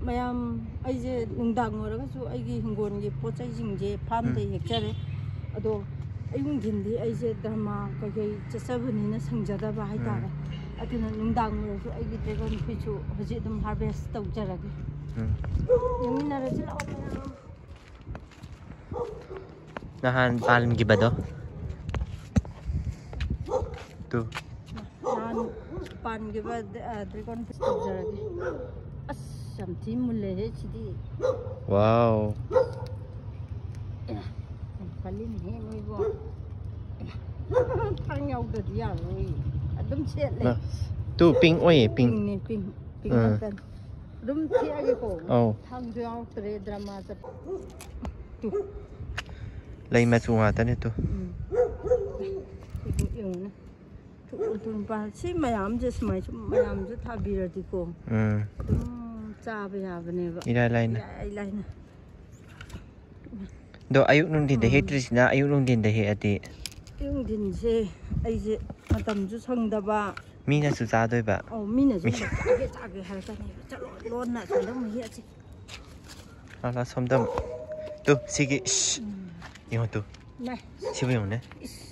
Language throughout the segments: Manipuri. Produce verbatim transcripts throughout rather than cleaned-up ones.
ꯃꯌꯥꯝ, ꯑꯩꯁꯦ ꯅꯨꯡꯗꯥꯡ ꯑꯣꯏꯔꯒꯁꯨ ꯑꯩꯒꯤ ꯍꯤꯡꯒꯣꯜꯒꯤ ꯄꯣꯠ ꯆꯩꯁꯤꯡꯁꯦ ꯐꯥꯔꯝꯗꯩ ꯍꯦꯛꯆꯔꯦ꯫ ꯑꯗꯣ ꯑꯌꯨꯛ ꯅꯨꯡꯊꯤꯟꯗꯤ ꯑꯩꯁꯦ ꯗ꯭ꯔꯃꯥ ꯀꯩꯀꯩ ꯆꯠꯆꯕꯅꯤꯅ ꯁꯪꯖꯗꯕ ꯍꯥꯏꯇꯥꯔꯦ꯫ ꯑꯗꯨꯅ ꯅꯨꯡꯗꯥꯡ ꯑꯣꯏꯔꯁꯨ ꯑꯩꯒꯤ dragon fruitꯁꯨ ꯍꯧꯖꯤꯛ ꯑꯗꯨꯝ harvest ꯇꯧꯖꯔꯒꯦ꯫ ꯎꯝ꯫ ꯌꯦꯡꯃꯤꯟꯅꯔꯁꯤ ꯂꯥꯛꯑꯣ ꯃꯌꯥꯝ꯫ ꯅꯍꯥꯟ ꯄꯥꯟꯈꯤꯕꯗꯣ꯫ ꯇꯨ꯫ ꯅꯍꯥꯟ ꯄꯥꯟꯈꯤꯕ ꯗ-, ꯑ, dragon fruit ꯇꯧꯖꯔꯒꯦ꯫ ꯑꯁ, ꯌꯥꯝ ꯊꯤ ꯃꯨꯜꯂꯦꯍꯦ ꯁꯤꯗꯤ꯫ ꯋꯥꯎ꯫ ꯑꯦ, ꯌꯥꯝ ꯀꯜꯂꯤꯅꯦꯍꯦ ꯅꯣꯏꯕꯣ꯫ ꯊꯥꯡ ꯌꯥꯎꯗ꯭ꯔꯗꯤ ꯌꯥꯔꯣꯏ꯫ ꯑꯗꯨꯝ ꯁꯦꯠꯂꯦ꯫ ꯅ-, ꯇꯨ pink ꯑꯣꯏꯌꯦ, pink꯫ Pinkꯅꯦ, pink꯫ Pink ꯑꯥ꯫ ꯉꯥꯛꯇꯅꯤ꯫ ꯑꯗꯨꯝ ꯊꯦꯛꯑꯒꯦꯀꯣ꯫ ꯑꯧ꯫ ꯊꯥꯡꯁꯨ ꯌꯥꯎꯔꯛꯇ꯭ꯔꯦ ꯗ꯭ꯔꯃꯥ ꯆꯠꯄ꯫ ꯇꯨ꯫ ꯂꯩ ꯃꯆꯨ ꯉꯥꯛꯇꯅꯦ ꯇꯨ꯫ ꯎꯝ꯫ ꯁꯤꯕꯨ ꯌꯦꯡꯉꯨꯅꯦ꯫ ꯊꯨꯝ, ꯊꯨꯝ ꯄꯥꯟ-, ꯁꯤ ꯃꯌꯥꯝꯁꯦ ꯁꯨꯃꯥꯏ ꯁꯨꯝ ꯃꯌꯥꯝꯁꯦ ꯊꯥꯕꯤꯔꯗꯤꯀꯣ꯫ ꯎꯝ꯫ ꯑꯗꯨꯝ ꯆꯥꯕ ꯌꯥꯕꯅꯦꯕ꯫ ꯏꯔꯥꯏ ꯂꯥꯏꯅ꯫ ꯏꯔꯥꯏ ꯂꯥꯏꯅ꯫ ꯑꯗꯣ ꯑꯌꯨꯛ ꯅꯨꯡꯊꯤꯟꯗ ꯎꯝ꯫ ꯍꯦꯛꯇ꯭ꯔꯤꯁꯤꯅ ꯑꯌꯨꯛ ꯅꯨꯡꯊꯤꯟꯗ ꯍꯦꯛꯑꯗꯤ꯫ ꯑꯌꯨꯛ ꯅꯨꯡꯊꯤꯟꯁꯦ ꯑꯩꯁꯦ ꯃꯇꯝꯁꯨ ꯁꯪꯗꯕ꯫ ꯃꯤꯅꯁꯨ ꯆꯥꯗꯣꯏꯕ꯫ ꯑꯧ, ꯃꯤꯅꯁꯨ ꯃꯤ- ꯆꯥꯒꯦ ꯆꯥꯒꯦ ꯍꯥꯏꯔꯛꯀꯅꯦꯕ꯫ ꯆꯠꯂꯣ, ꯂꯣꯟꯅ ꯑꯁꯣꯝꯗ ꯑꯃꯨꯛ ꯍꯦꯛꯑꯁꯤ꯫ ꯂꯥꯛ, ꯂꯥꯛ, ꯁꯣꯝꯗ ꯑꯃꯨꯛ꯫ ꯇꯨ, ꯁꯤꯒꯤ, ꯏꯁ, ꯎꯝ꯫ ꯌꯦꯡꯉꯣ ꯇꯨ꯫ ꯃꯥꯏ꯫ ꯁꯤꯕꯨ ꯌꯦꯡꯉꯨꯅꯦ꯫ ꯏꯁ꯫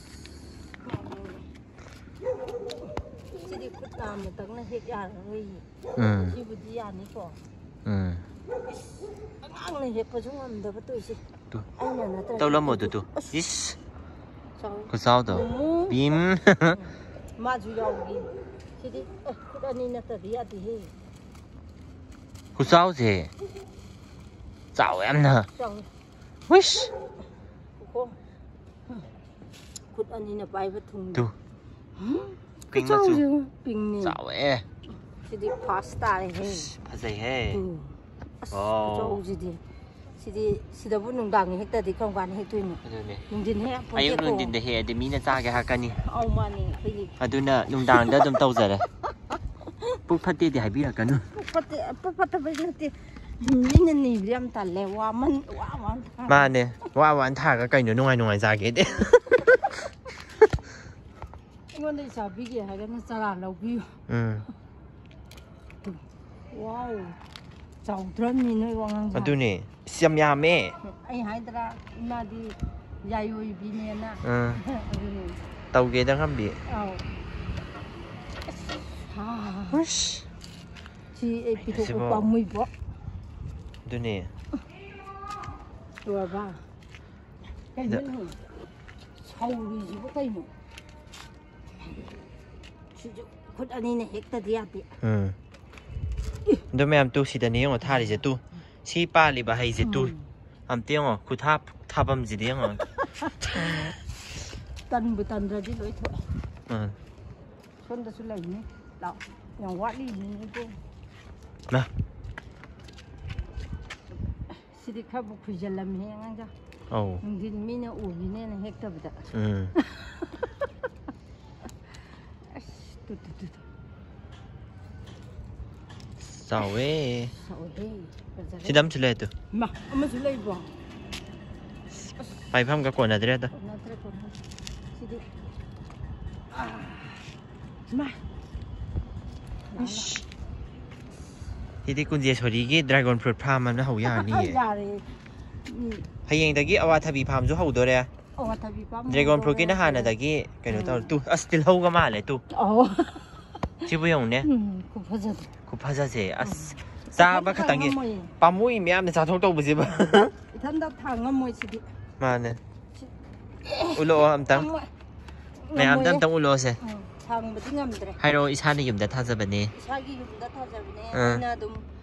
ꯁꯤꯗꯤ ꯈꯨꯠ ꯅꯥꯝꯃꯇꯪꯅ ꯍꯦꯛ ꯌꯥꯔꯔꯣꯏꯌꯦ꯫ ꯎꯝ꯫ ꯁꯤꯕꯨꯗꯤ ꯌꯥꯅꯤꯀꯣ꯫ ꯎꯝ꯫ ꯑꯉꯥꯡꯅ ꯍꯦꯛꯄꯁꯨ ꯉꯝꯗꯕ ꯇꯧꯔꯤꯁꯦ꯫ ꯇꯨ꯫ ꯑꯩꯅ ꯅꯠꯇ꯭ꯔꯗꯤ ꯇꯧꯂꯝꯃꯣ ꯑꯗꯨ ꯑꯩꯈꯣꯏꯗꯤ ꯇꯨ꯫ ꯑꯁ! ꯏꯁ꯫ ꯆꯥꯎ꯫ ꯈꯨꯆꯥꯎꯗꯣ꯫ ꯃꯣꯃꯣ꯫ ꯕꯤꯝ꯫ ꯃꯥꯁꯨ ꯌꯥꯎꯈꯤ꯫ ꯁꯤꯗꯤ, ꯑꯦ, ꯈꯨꯠ ꯑꯅꯤ ꯅꯠꯇ꯭ꯔꯗꯤ ꯌꯥꯗꯦꯍꯦ꯫ ꯈꯨꯆꯥꯎꯁꯦ꯫ ꯆꯥꯎꯋꯦ ꯌꯥꯝꯅ꯫ ꯆꯥꯎ꯫ ꯋꯤꯁ꯫ ꯀꯣ꯫ ꯈꯨꯠ ꯑꯅꯤꯅ ꯄꯥꯏꯕ ꯊꯨꯡꯗꯦ꯫ ꯇꯨ꯫ ꯍꯝ? Pink ꯃꯆꯨ꯫ ꯈꯨꯆꯥꯎꯁꯦ pinkꯅꯦ꯫ ꯆꯥꯎꯋꯦ꯫ ꯁꯤꯗꯤ first ꯇꯥꯔꯦꯍꯦ꯫ ꯐꯖꯩꯍꯦ꯫ ꯇꯨ꯫ ꯑꯁ, ꯋꯥꯎ꯫ ꯈꯨꯆꯥꯎꯁꯤꯗꯤ꯫ ꯁꯤꯗꯤ, ꯁꯤꯗꯕꯨ ꯅꯨꯡꯗꯥꯡ ꯍꯦꯛꯇꯗꯤ ꯀꯔꯝ ꯀꯥꯟꯗ ꯍꯦꯛꯇꯣꯏꯅꯣ? ꯑꯗꯨꯅꯦ꯫ ꯅꯨꯡꯊꯤꯟ ꯍꯦꯛ ꯑꯌꯨꯛ ꯄꯣꯟꯇꯦꯀꯣ꯫ ꯅꯨꯡꯊꯤꯟꯗ ꯍꯦꯛꯑꯗꯤ ꯃꯤꯅ ꯆꯥꯒꯦ ꯍꯥꯏꯔꯛꯀꯅꯤ꯫ ꯑꯧ, ꯃꯥꯅꯦ, ꯑꯩꯈꯣꯏꯗꯤ꯫ ꯑꯗꯨꯅ ꯅꯨꯡꯗꯥꯡꯗ ꯑꯗꯨꯝ ꯇꯧꯖꯔꯦ꯫ ꯄꯨꯛ ꯐꯠꯇꯦꯗꯤ ꯍꯥꯏꯕꯤꯔꯛꯀꯅꯨ꯫ ꯄꯨꯛ ꯐꯠꯇꯦ, ꯄꯨꯛ ꯐꯠꯇꯕꯩ ꯅꯠꯇꯦ꯫ ꯃꯤꯅ ꯅꯤꯕꯗꯤ ꯌꯥꯝ ꯇꯜꯂꯦ꯫ ꯋꯥꯃꯟ-, ꯋꯥ ꯋꯥꯅ ꯊꯥ-, ꯃꯥꯅꯦ꯫ ꯋꯥ ꯋꯥꯅ ꯊꯥꯔꯒ ꯀꯩꯅꯣ ꯅꯨꯡꯉꯥꯏ ꯅꯨꯡꯉꯥꯏ ꯆꯥꯒꯦꯗꯤ꯫ ꯑꯩꯉꯣꯟꯗ ꯆꯥꯕꯤꯒꯦ ꯍꯥꯏꯔꯒꯅ ꯆꯔꯥ ꯂꯧꯕꯤꯌꯨ꯫ ꯎꯝ꯫ ꯋꯥꯎ꯫ ꯆꯥꯎꯗ꯭ꯔꯝꯅꯤ ꯅꯣꯏ ꯋꯥꯉꯥꯡꯁꯦ꯫ ꯑꯗꯨꯅꯦ꯫ ꯏꯁ, ꯌꯥꯝ ꯌꯥꯝꯃꯦ꯫ ꯑꯩ ꯍꯥꯏꯗ꯭ꯔꯥ, ꯏꯃꯥꯗꯤ ꯌꯥꯏꯑꯣꯏꯕꯤꯅꯦꯅ꯫ ꯑꯥ, ꯑꯗꯨꯅꯤ꯫ ꯇꯧꯒꯦꯗ ꯉꯝꯕꯤ꯫ ꯑꯧ꯫ ꯑꯁ, ꯍꯥ꯫ ꯎꯁ, ꯁꯤ ꯑꯩ ꯄꯤꯊꯣꯛꯄ ꯁꯤꯕꯣ꯫ ꯄꯥꯝꯃꯨꯏꯕꯣ꯫ ꯑꯗꯨꯅꯦ꯫ ꯂꯣꯏꯔꯕ? ꯀꯩꯅꯣꯅꯦ? ꯁꯧꯔꯤꯁꯤꯕꯨ ꯀꯩꯅꯣ? ꯁꯤꯁꯨ ꯈꯨꯠ ꯑꯅꯤꯅ ꯍꯦꯛꯇꯗꯤ ꯌꯥꯗꯦ꯫ ꯎꯝ꯫ ꯑꯗꯨ ꯃꯌꯥꯝ ꯇꯨ ꯁꯤꯗꯅꯦ ꯌꯦꯡꯉꯣ ꯊꯥꯔꯤꯁꯦ ꯇꯨ꯫ ꯁꯤ ꯄꯥꯜꯂꯤꯕ ꯍꯩꯁꯦ ꯇꯨ꯫ ꯎꯝ꯫ ꯑꯝꯇ ꯌꯦꯡꯉꯣ ꯈꯨꯊꯥ ꯊꯥꯐꯝꯁꯤꯗꯤ ꯌꯦꯡꯉꯣ꯫ ꯇꯟꯕꯨ ꯇꯟꯗ꯭ꯔꯗꯤ ꯂꯣꯏ ꯊꯣꯛꯑꯦ꯫ ꯎꯝ꯫ ꯁꯣꯝꯗꯁꯨ ꯂꯩꯅꯤ꯫ ꯂꯥꯛꯑꯣ꯫ ꯌꯥꯝ ꯋꯥꯠꯂꯤꯅꯤꯅꯦ ꯏꯕꯨꯡ꯫ ꯃꯥ꯫ ꯁꯤꯗꯤ ꯈꯔꯕꯨ ꯈꯨꯏꯖꯜꯂꯝꯃꯦ ꯑꯉꯥꯡꯖꯥ꯫ ꯑꯧ꯫ ꯅꯨꯡꯊꯤꯟ ꯃꯤꯅ ꯎꯈꯤꯅꯦꯅ ꯍꯦꯛꯇꯕꯗ꯫ ꯎꯝ꯫ ꯑꯁ, ꯇꯨ, ꯇꯨ, ꯇꯨ, ꯇꯨ꯫ ꯆꯥꯎꯋꯦ꯫ ꯆꯥꯎꯋꯦꯍꯦ꯫ ꯐꯖꯔꯦ꯫ ꯁꯤꯗ ꯑꯃꯁꯨ ꯂꯩ ꯑꯗꯨ꯫ ꯃꯥ, ꯑꯃꯁꯨ ꯂꯩꯕ꯭ꯔꯣ? ꯄꯥꯏꯐꯝꯒ ꯀꯣꯟꯅꯗ꯭ꯔꯦꯗ꯫ ꯀꯣꯟꯅꯗ꯭ꯔꯦ, ꯀꯣꯟꯅꯗ꯭ꯔꯦ꯫ ꯁꯤꯗꯤ꯫ ꯑꯥ꯫ ꯃꯥ꯫ ꯏꯁ꯫ ꯁꯤꯗꯤ ꯀꯨꯟꯖꯦꯁꯣꯔꯤꯒꯤ dragon fruit farm ꯑꯃꯅ ꯍꯧ ꯌꯥꯔꯅꯤꯌꯦ꯫ ꯌꯥꯔꯦ꯫ ꯎꯝ꯫ ꯍꯌꯦꯡꯗꯒꯤ ꯑꯋꯥꯊꯕꯤ farmꯁꯨ ꯍꯧꯗꯣꯔꯦ꯫ ꯑꯋꯥꯊꯕꯤ farm Dragon fruitꯀꯤꯅ ꯍꯧꯗꯣꯔꯦ꯫ ꯍꯥꯟꯅꯗꯒꯤ ꯀꯩꯅꯣ ꯇꯧꯔꯦ꯫ ꯎꯝ꯫ ꯇꯨ, ꯑꯁ, ꯇꯤꯜꯍꯧꯒ ꯃꯥꯜꯂꯦ ꯇꯨ꯫ ꯑꯧ꯫ ꯁꯤꯕꯨ ꯌꯦꯡꯉꯨꯅꯦ꯫ ꯎꯝ, ꯈꯨꯐꯖꯗꯣ꯫ ꯈꯨꯐꯖꯁꯦ꯫ ꯑꯁ, ꯎꯝ꯫ ꯆꯥꯕ ꯏꯊꯟꯇ ꯈꯛꯇꯪꯒꯤ ꯉꯝꯃꯣꯏꯌꯦ꯫ ꯄꯥꯝꯃꯨꯏ ꯃꯌꯥꯝꯅ ꯆꯥꯊꯣꯛ ꯇꯧꯕꯁꯤꯕꯨ꯫ ꯏꯊꯟꯇ ꯊꯥꯡ ꯉꯝꯃꯣꯏ ꯁꯤꯗꯤ꯫ ꯃꯥꯅꯦ꯫ ꯁꯤ-, ꯎꯠꯂꯛꯑꯣ ꯑꯝꯇꯪ꯫ ꯉꯝꯃꯣꯏ꯫ ꯃꯌꯥꯝꯗ ꯉꯝꯃꯣꯏꯌꯦ꯫ ꯑꯝꯇꯪ ꯎꯠꯂꯛꯑꯣꯁꯦ꯫ ꯎꯝ, ꯊꯥꯡꯕꯗꯤ ꯉꯝꯗ꯭ꯔꯦ꯫ ꯍꯥꯏꯔꯛꯑꯣ, ꯏꯁꯥꯅ ꯌꯨꯝꯗ ꯊꯥꯖꯕꯅꯦ꯫ ꯏꯁꯥꯒꯤ ꯌꯨꯝꯗ ꯊꯥꯖꯕꯅꯦ꯫ ꯑꯥ꯫ ꯑꯩꯅ ꯑꯗꯨꯝ,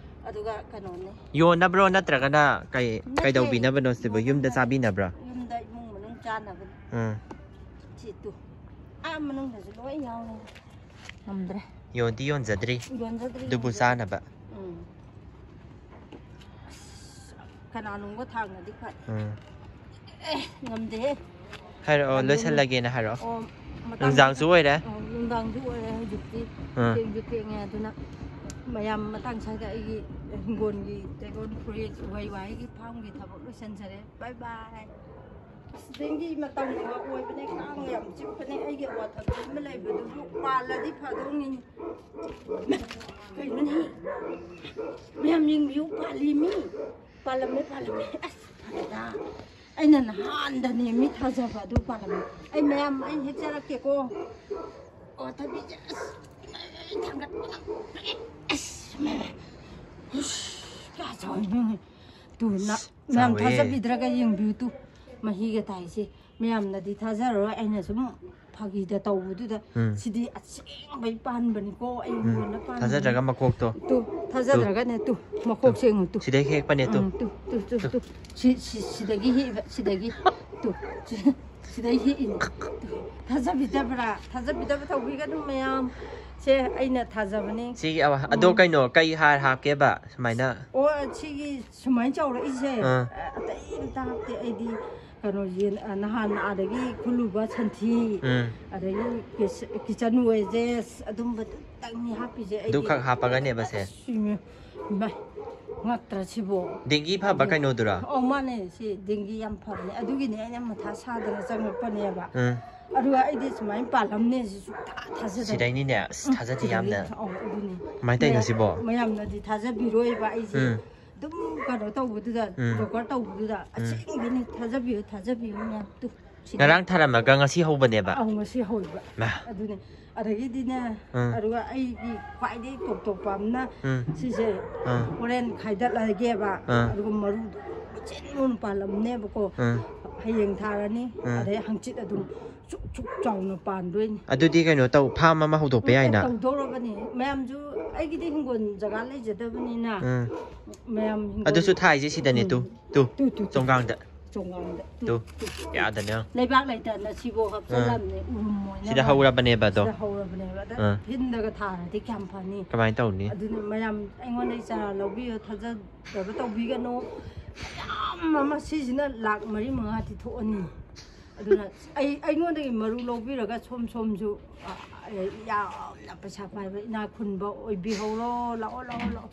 ꯑꯗꯨꯒ ꯀꯩꯅꯣꯅꯦ꯫ ꯌꯣꯟꯅꯕ꯭ꯔꯣ ꯅꯠꯇ꯭ꯔꯒꯅ ꯀꯩ, ꯅꯠꯇꯦ꯫ ꯀꯩꯗꯧꯕꯤꯅꯕꯅꯣ ꯁꯤꯕꯨ? ꯌꯨꯝꯗ ꯌꯣꯟꯅꯕ ꯅꯠꯇꯦ꯫ ꯆꯥꯕꯤꯅꯕ꯭ꯔꯥ? ꯌꯨꯝꯗ ꯏꯃꯨꯡ ꯃꯅꯨꯡ ꯆꯥꯅꯕꯅꯦ꯫ ꯎꯝ꯫ ꯁꯤ ꯇꯨ꯫ ꯑꯥ ꯃꯅꯨꯡꯗꯁꯨ ꯂꯣꯏ ꯌꯥꯎꯔꯦ꯫ ꯉꯝꯗ꯭ꯔꯦ꯫ ꯌꯣꯟꯗꯤ ꯌꯣꯟꯖꯗ꯭ꯔꯤ꯫ ꯌꯣꯟꯖꯗ꯭ꯔꯤ, ꯑꯗꯨꯕꯨ ꯌꯣꯟꯖꯗ꯭ꯔꯤ꯫ ꯆꯥꯅꯕ꯫ ꯎꯝ꯫ ꯑꯁ, ꯀꯅꯥꯅꯣꯝꯒ ꯊꯥꯡꯉꯗꯤ ꯐꯅꯤ꯫ ꯎꯝ꯫ ꯉꯝꯗꯦꯍꯦ꯫ ꯍꯥꯏꯔꯛꯑꯣ, ꯑꯗꯨꯝ ꯂꯣꯏꯁꯜꯂꯒꯦꯅ ꯍꯥꯏꯔꯛꯑꯣ꯫ ꯑꯣ, ꯃꯇꯥꯡ ꯅꯨꯡꯗꯥꯡꯁꯨ ꯑꯣꯏꯔꯦ꯫ ꯑꯣ, ꯅꯨꯡꯗꯥꯡꯁꯨ ꯑꯣꯏꯔꯦ ꯍꯧꯖꯤꯛꯇꯤ꯫ ꯑꯥ꯫ ꯊꯦꯡꯁꯨ ꯊꯦꯡꯉꯦ, ꯑꯗꯨꯅ ꯃꯌꯥꯝ ꯃꯇꯥꯡ ꯁ꯭ꯋꯥꯏꯗ ꯑꯩꯒꯤ ꯍꯤꯡꯒꯣꯜꯒꯤ dragon fruit ꯎꯍꯩ ꯋꯥꯍꯩꯒꯤ farmꯒꯤ ꯊꯕꯛ ꯂꯣꯏꯁꯤꯟꯖꯔꯦ꯫ Bye bye꯫ ꯑꯁ, ꯗꯦꯡꯒꯤ ꯃꯇꯝꯒ ꯑꯣꯏꯕꯅꯦ, ꯀꯥꯡ ꯌꯥꯝ ꯆꯤꯛꯄꯅꯦ꯫ ꯑꯩꯒꯤ ꯑꯋꯥꯊꯕꯤ ꯑꯃ ꯂꯩꯕꯗꯨꯕꯨ ꯄꯥꯜꯂꯗꯤ ꯐꯗꯧꯅꯤꯅꯦ꯫ ꯀꯩꯅꯣꯅꯦ? ꯃꯌꯥꯝ ꯌꯦꯡꯕꯤꯌꯨ, ꯄꯥꯜꯂꯤ ꯃꯤ꯫ ꯄꯥꯜꯂꯝꯃꯦ, ꯄꯥꯜꯂꯝꯃꯦ꯫ ꯑꯁ, ꯐꯔꯦꯗ꯫ ꯑꯩꯅ ꯅꯍꯥꯟꯗꯅꯦ ꯃꯤ ꯊꯥꯖꯕ ꯑꯗꯨ ꯄꯥꯜꯂꯝꯃꯦ꯫ ꯑꯩ ꯃꯌꯥꯝ, ꯑꯩ ꯍꯦꯛꯆꯔꯛꯀꯦꯀꯣ꯫ ꯑꯋꯥꯊꯕꯤꯁꯦ, ꯑꯁ, ꯑꯩ ꯊꯥꯡꯒꯠꯄ ꯉꯝꯗ꯭ꯔꯦ꯫ ꯑꯁ, ꯃꯌꯥꯝ꯫ ꯍꯨꯁ, ꯀꯌꯥ ꯆꯥꯎꯏ ꯌꯦꯡꯉꯨ꯫ ꯇꯨ, ꯅ-, ꯑꯁ, ꯃꯌꯥꯝ ꯆꯥꯎꯋꯦ꯫ ꯊꯥꯖꯕꯤꯗ꯭ꯔꯒ ꯌꯦꯡꯕꯤꯌꯨ ꯇꯨ꯫ ꯃꯍꯤꯒ ꯇꯥꯏꯁꯦ꯫ ꯃꯌꯥꯝꯅꯗꯤ ꯊꯥꯖꯔꯔꯣꯏ, ꯑꯩꯅ ꯁꯨꯝ ꯐꯥꯒꯤꯗ ꯇꯧꯕꯗꯨꯗ꯫ ꯎꯝ꯫ ꯁꯤꯗꯤ ꯑꯁꯦꯡꯕꯩ ꯄꯥꯟꯕꯅꯤꯀꯣ, ꯑꯩ ꯎꯝ꯫ ꯍꯤꯡꯒꯣꯜꯗ ꯄꯥꯟꯕꯅꯤ꯫ ꯊꯥꯖꯗ꯭ꯔꯒ ꯃꯀꯣꯛꯇꯣ꯫ ꯇꯨ, ꯊꯥꯖꯗ꯭ꯔꯒꯅꯦ ꯇꯨ, ꯃꯀꯣꯛꯁꯦ ꯌꯦꯡꯉꯨ ꯇꯨ꯫ ꯁꯤꯗꯩ ꯍꯦꯛꯄꯅꯦ ꯇꯨ꯫ ꯎꯝ, ꯇꯨ, ꯇꯨ, ꯇꯨ, ꯇꯨ꯫ ꯇꯨ꯫ ꯁꯤ, ꯁꯤ, ꯁꯤꯗꯒꯤ ꯍꯦꯛꯏꯕ, ꯁꯤꯗꯒꯤ꯫ ꯇꯨ꯫ ꯁꯤ, ꯁꯤꯗꯩ ꯍꯦꯛꯏꯅꯦ꯫ ꯇꯨ꯫ ꯊꯥꯖꯕꯤꯗꯕ꯭ꯔꯥ? ꯊꯥꯖꯕꯤꯗꯕ ꯇꯧꯕꯤꯒꯅꯨ ꯃꯌꯥꯝ꯫ ꯁꯦ ꯑꯩꯅ ꯊꯥꯖꯕꯅꯤ꯫ ꯁꯤꯒꯤ ꯑꯋꯥ-, ꯑꯗꯣ ꯎꯝ꯫ ꯀꯩꯅꯣ, ꯀꯩ ꯍꯥꯔ ꯍꯥꯞꯀꯦꯕ ꯁꯨꯃꯥꯏꯅ? ꯑꯣ, ꯁꯤꯒꯤ ꯁꯨꯃꯥꯏꯅ ꯆꯥꯎꯔꯛꯏꯁꯦ꯫ ꯑꯥ꯫ ꯑ-, ꯑꯇꯩ ꯑꯝꯇ ꯍꯥꯞꯇꯦ꯫ ꯑꯩꯗꯤ ꯀꯩꯅꯣ, ꯌꯦꯟ, ꯑ, ꯅꯍꯥꯟ ꯑꯥꯗꯒꯤ ꯈꯨꯜꯂꯨꯕ ꯁꯟꯊꯤ, ꯎꯝ꯫ ꯑꯗꯒꯤ ꯀꯤꯆ-, ꯀꯤꯆꯟ ꯋꯦꯁ ꯑꯗꯨꯝꯕꯗꯨꯇꯪꯅꯤ ꯍꯥꯞꯄꯤꯁꯦ ꯑꯩꯗꯤ꯫ ꯑꯗꯨꯈꯛ ꯍꯥꯞꯄꯒꯅꯦꯕ ꯁꯦ? ꯑꯁ, ꯏꯃꯥ, ꯏꯃꯥ, ꯉꯛꯇ꯭ꯔꯥ ꯁꯤꯕꯣ? ꯗꯦꯡꯒꯤ ꯐꯕ ꯑꯗꯨ ꯀꯩꯅꯣꯗꯨꯔꯥ? ꯑꯧ, ꯃꯥꯅꯦ, ꯁꯤ ꯗꯦꯡꯒꯤ ꯌꯥꯝ ꯐꯕꯅꯦ꯫ ꯑꯗꯨꯒꯤꯅꯦ ꯑꯩꯅ ꯃꯊꯥ ꯁꯥꯗꯅ ꯆꯪꯉꯛꯄꯅꯦꯕ꯫ ꯎꯝ꯫ ꯑꯗꯨꯒ ꯑꯩꯗꯤ ꯁꯨꯃꯥꯏꯅ ꯄꯥꯜꯂꯝꯅꯦ ꯁꯤ ꯁꯨꯡꯊꯥ ꯊꯥꯖꯗꯦ꯫ ꯁꯤꯗꯩꯅꯤꯅꯦ, ꯑꯁ, ꯎꯝ, ꯊꯥꯖꯗꯦ ꯁꯤꯗꯩ-, ꯌꯥꯝꯅ꯫ ꯑꯧ, ꯑꯗꯨꯅꯤ꯫ ꯀꯃꯥꯏꯅ ꯇꯧꯔꯤꯅꯣ ꯃꯌꯥꯝ-, ꯁꯤꯕꯣ? ꯃꯌꯥꯝꯅꯗꯤ ꯊꯥꯖꯕꯤꯔꯣꯏꯕ ꯑꯩꯁꯦ꯫ ꯎꯝ꯫ ꯑꯗꯨꯝ ꯀꯩꯅꯣ ꯇꯧꯕꯗꯨꯗ, ꯎꯝ꯫ ꯖꯣꯀꯔ ꯇꯧꯕꯗꯨꯗ, ꯎꯝ꯫ ꯑꯁꯦꯡꯕꯩꯅꯦ, ꯊꯥꯖꯕꯤꯌꯨ, ꯊꯥꯖꯕꯤꯌꯨ ꯃꯌꯥꯝ꯫ ꯇꯨ, ꯁꯤꯗ꯫ ꯉꯔꯥꯡ ꯊꯥꯔꯝꯃꯒ ꯉꯁꯤ ꯍꯧꯕꯅꯦꯕ? ꯑꯧ, ꯉꯁꯤ ꯍꯧꯕ꯫ ꯃꯥ꯫ ꯑꯗꯨꯅꯦ꯫ ꯑꯗꯒꯤꯗꯤꯅꯦ, ꯎꯝ꯫ ꯑꯗꯨꯒ ꯑꯩꯒꯤ ꯈ꯭ꯋꯥꯏꯗꯒꯤ ꯇꯣꯞ ꯇꯣꯞꯄ ꯑꯃꯅ ꯎꯝ꯫ ꯁꯤꯁꯦ ꯎꯝ꯫ ꯍꯣꯔꯦꯟ ꯈꯥꯏꯗꯠꯂꯒꯦꯕ꯫ ꯎꯝ꯫ ꯑꯗꯨꯒ ꯃꯔꯨꯗꯣ ꯃꯆꯤꯟ ꯃꯆꯤꯟ ꯄꯥꯜꯂꯝꯅꯦꯕꯀꯣ꯫ ꯎꯝ꯫ ꯍꯌꯦꯡ ꯊꯥꯔꯅꯤ, ꯎꯝ꯫ ꯑꯗꯩ ꯍꯪꯆꯤꯠ ꯑꯗꯨꯝ ꯆꯨꯛ ꯆꯨꯛ ꯆꯥꯎꯅ ꯄꯥꯟꯗꯣꯏꯅꯤ꯫ ꯑꯗꯨꯗꯤ ꯀꯩꯅꯣ ꯇꯧ, ꯐꯥꯔꯝ ꯑꯃ ꯍꯧꯗꯣꯛꯄ ꯌꯥꯏꯅ꯫ ꯇꯧꯗꯧꯔꯕꯅꯤ꯫ ꯃꯌꯥꯝꯁꯨ ꯑꯩꯒꯤꯗꯤ ꯍꯤꯡꯒꯣꯜ ꯖꯒꯥ ꯂꯩꯖꯗꯕꯅꯤꯅ꯫ ꯎꯝ꯫ ꯃꯌꯥꯝ ꯍꯤꯡꯒꯣꯜ ꯑꯗꯨꯁꯨ ꯊꯥꯏꯁꯦ ꯁꯤꯗꯅꯦ, ꯎꯝ꯫ ꯇꯨ, ꯇꯨ, ꯇꯨ, ꯇꯨ, ꯆꯣꯡꯒꯥꯡꯗ꯫ ꯆꯣꯡꯒꯥꯡꯗ꯫ ꯇꯨ, ꯇꯨ꯫ ꯇꯨ꯫ ꯌꯥꯗꯅꯦ꯫ ꯂꯩꯕꯥꯛ ꯂꯩꯇꯅ ꯁꯤꯕꯨ ꯍꯥꯞꯆꯜꯂꯝꯅꯦ, ꯑꯥ꯫ ꯎꯔꯨꯝ ꯑꯣꯏꯅꯕ꯫ ꯁꯤꯗ ꯍꯧꯔꯕꯅꯦꯕ ꯑꯗꯣ꯫ ꯁꯤꯗ ꯍꯧꯔꯕꯅꯦꯕ꯫ ꯑꯗ ꯑꯥ꯫ ꯐꯤꯟꯗꯒ ꯊꯥꯔꯗꯤ ꯀꯌꯥꯝ ꯐꯅꯤ? ꯀꯃꯥꯏꯅ ꯇꯧꯅꯤ? ꯑꯗꯨꯅ ꯃꯌꯥꯝ ꯑꯩꯉꯣꯟꯗꯒꯤ ꯆꯥꯔꯥ ꯂꯧꯕꯤꯌꯨ, ꯊꯥꯖꯗꯕ ꯇꯧꯕꯤꯒꯅꯨ꯫ ꯃꯌꯥꯝ ꯑꯃ ꯁꯤꯁꯤꯅ ꯂꯥꯛ ꯃꯔꯤ ꯃꯉꯥꯗꯤ ꯊꯣꯛꯑꯅꯤ꯫ ꯑꯗꯨꯅ ꯑꯩ, ꯑꯩꯉꯣꯟꯗꯒꯤ ꯃꯔꯨ ꯂꯧꯕꯤꯔꯒ ꯁꯣꯝ ꯁꯣꯝꯁꯨ, ꯑ, ꯌꯥꯝꯅ ꯄꯩꯁꯥ ꯄꯥꯏꯕ ꯏꯅꯥꯛ ꯈꯨꯟꯕ ꯑꯣꯏꯕꯤꯍꯧꯔꯣ꯫ ꯂꯥꯛꯑꯣ, ꯂꯥꯛꯑꯣ, ꯂꯥꯛꯑꯣ꯫